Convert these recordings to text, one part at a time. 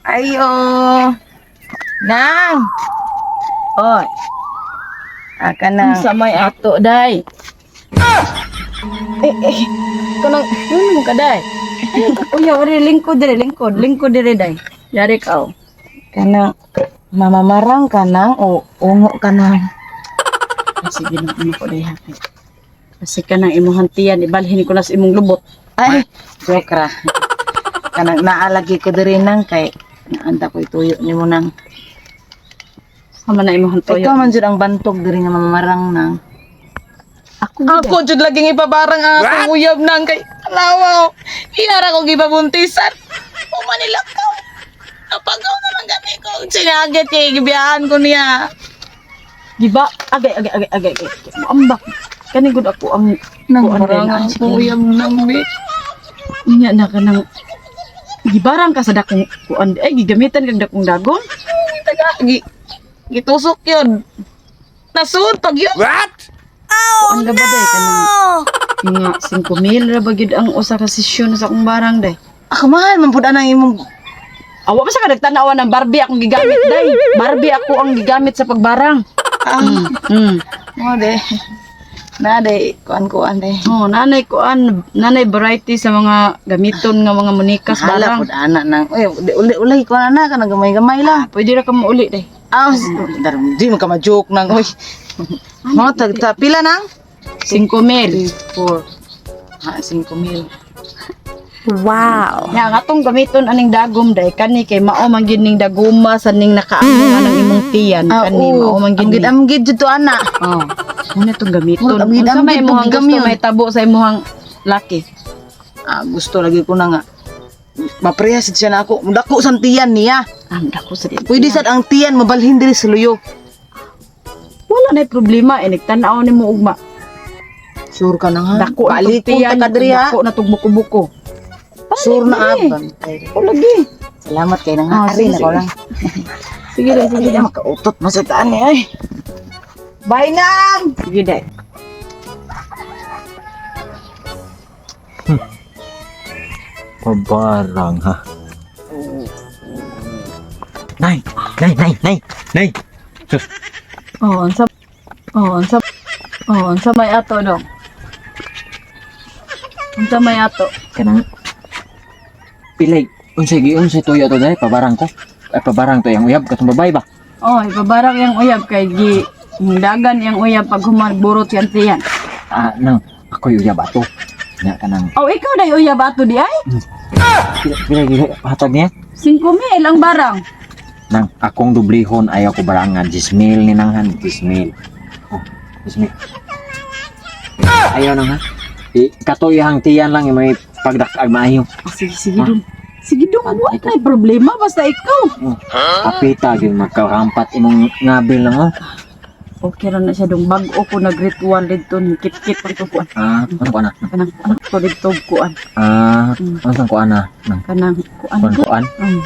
Ayo. Nang. Oy, Aka na. unsa may ato day? Eh, eh. Kanang Ano mo ka day? Uya, ori lingkod dire, lingkod, lingkod dire day. Yari ka oh. Kanang mamamarang ka nang o ungo ka nang. Ay, sige nang ano ko day ha. Kasi kanang imong tiyan ibalhin ko na sa imong lubot. Ay, joke ra. Kanang naalagi ko diri nang kay naanda ko ituyo nimo nang. Sama na imong toyo. Ikaw man jud ang bantog diri nga mamamarang nang. Ako gid. Ako jud laging ipabarang ang akong uyab nang kay alawa. Iyara ko gibabuntisan. Umanilak ka. Napagaw na lang gani ko. Sinagit kay gibiyahan ko niya. Di ba? Agay, agay, agay, agay, agay. Ambak. Kani gud ako ang Nang kuan day marang na. ang akong uyab nang bi. Nya na ka nang gibarang ka sa dakong kuan ay gigamitan kag dakong dagon. Taga gi gitusok yun. Nasud pag yun. Kuan ra ba day kanang mga 5,000 ra ba gyud ang usa ka sesyon sa akong barang day. Ako mahal man pud anang imong Awa pa sa ka nagtanawa ng Barbie akong gigamit day. Barbie ako ang gigamit sa pagbarang. ah, Mo de. Na de kuan-kuan de. Oh, nanay kuan, nanay variety sa mga gamiton nga mga munikas Hala barang. pud ana nang. Uy, di uli ulay kuan ana kanang gamay-gamay lang. Pwede ra ka mo uli day. Ah, darum di man ka ma-joke nang oy. Mo tag ta pila nang? 5,000. 4. Ha, 5,000. Wow. Nya ang atong gamiton aning dagom day kani kay mao man gyud ning dagoma sa ning nakaamo nga ng imong tiyan Ah, kani oo. mao man gyud Amgid ni. amgid jud to ana. Oh. Muna itong gamiton. Murag amgid- Unsa may amgid imong tong gusto gigamyon. may tabo sa imong laki? Ah, gusto lagi ko na nga. Maprehas siya na ako. Dako sa tiyan niya. Ah, dako sa tiyan. Pwede sad ang tiyan mabalhin diri sa luyo. Wala na problema eh nagtan-aw nimo ugma. Sure ka na nga. Dako na tong Balikon tiyan, ta ka diri ha. dako na tong buko-buko. Sure na diri. abang. O lagi. Salamat kay nang Ah, ari sige, na ko sige. lang. Sige day, sige Sige day. na makautot mo sa taan ni ay. Bye nang. Sige day. Pabarang ha. Nay, nay, nay, nay, nay. Sus, Oh, unsa Oh, unsa Oh, unsa may ato dong? Unsa may ato? Kanang pilay. Unsay gi unsay tuyo to dai pabarang ko. Ay pabarang to yang uyab katong babay ba. Oh, ipabarang yang uyab kay gi dagan yang uyab pag human burot yan tiyan. Ah, nang ako'y uyab ato. Nya kanang Oh, ikaw day uyab ato di ay? pila pila gi hatag niya. 5,000 ang barang. Nang akong dublihon ayaw ko barangan 10,000 ni nang han 10,000. Oh, 10,000. Ayaw nang ha. Di katoy hang tiyan lang yung may pagdak-ag maayo. Oh, sige, sige dong. Sige dong, wala na problema basta ikaw. Oh, kapita gyud magkarampat imong ngabil lang oh. Okay ra na siya dong bag-o ko nag-ritual didto ni kit-kit pang kuan. Ah, ano ko ana? Kanang kuan ko didto kuan. Ah, ano ko ana? Nang Kanang kuan. kuan kuan. Mm.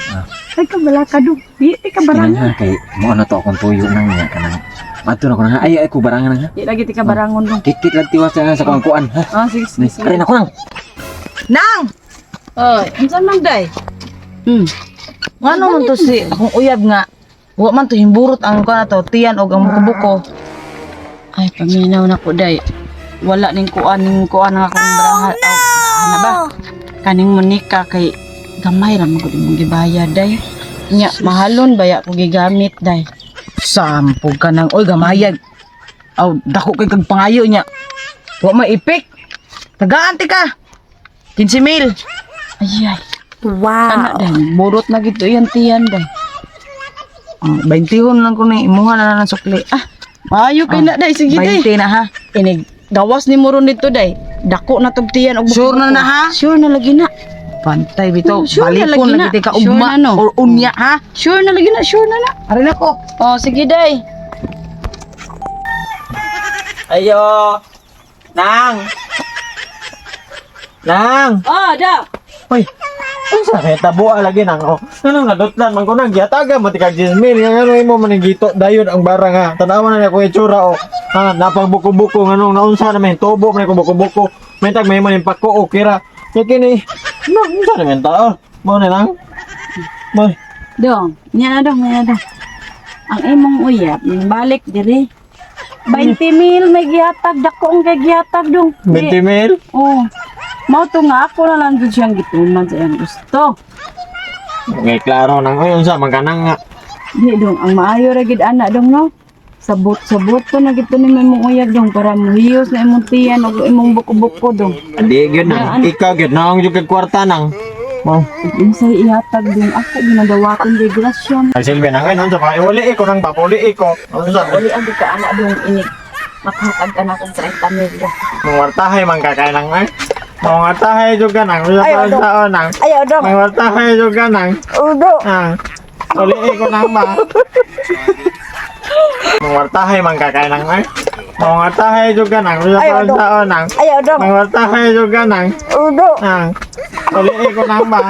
Ay kabala ka dong. Di ti ka barangan. Inang kay mo na to akong tuyo nang niya kanang. Madto na ko nang ay ay ko barangan nang ha. Di lagi ti ka barangon dong. Kit-kit lang tiwas na sa kuan kuan ha. Ah, sige, sige, sige. Aray na ko nang. Nang. Oh, unsa man day? Ngano man to si akong uyab nga. Wa man to himburot ang kuan na to tiyan og ang buko-buko. Ay, paminaw na ko day. Wala ning kuan ang akong baraha. Oh, na ba? Kaning Monica kay gamay ra man gud imong gibayad day. Nya mahalon baya ko gigamit day. Sampog ka nang oy gamayag. Aw dako kay kag pangayo niya. Wa may ipik. Tagaan ti ka. 15,000. Ay ay. Wow. Ana day, burot na gid to yan tiyan day. Oh, 20 lang ko ni imuha na lang ng sukli. Ah, maayo kay na day, sige day. 20 na ha. Inig gawas ni mo ron dito day. Dako na tog tiyan og Sure na na, ha? Sure na lagi na. Pantay bitaw. Oh, sure na Balikon lagi na. lagi ti ka Sure ugma na, no? or unya ha. Sure na lagi na, sure na na. Ari na ko. Oh, sige day. Ayo. Nang. Nang. Ah, da. Uy. Unsa may tabo lagi nang oh. Nganong nadutlan man ko nang gihatagan man ti kag 10,000 nga ngano imo man gito dayon ang barang ha. Tan-awa na niya kung itsura oh. Ha, napang buko-buko nganong naunsa na may tubo man ko buko-buko. May tag may man pako okay ra. Nya kini. No, unsa na man tao. Mo na lang. Mo. Dong, niya na dong, niya na dong. Ang imong uyab, balik diri. 20 mil may gihatag, dako ang kay gihatag dong. 20 mil? Oh. Mao to nga ako na lang jud siyang gituman sa iyang gusto. Ngay klaro nang oy unsa man kanang nga. Di dong, ang maayo ra gid ana dong no. Sabot sabot to na gid to ni imong uyab dong para muhiyos na imong tiyan ug imong buko-buko dong. Adi gyud nang ikaw gyud naong jud kag kwarta nang. Mo. Unsay ihatag dong ako ginadawaton kay grasya. Ay silbi nang ay unsa pa uli ko nang papuli ko. Unsa Uli ang di ka ana dong inig makahatag ka na kong 30 mil dong. Mangwartahay man ka kay nang ay. Mangwartahay jud ka nang unsa pa unsa nang. Ayaw dong. Mangwartahay jud ka nang. Udo. Ah. Uli ko nang ba. Mangwartahay man ka kay nang ay. Mangwartahay jud ka nang unsa pa unsa nang. Ayaw dong. Mangwartahay jud ka nang. Udo. Ah. Uli ko nang ba.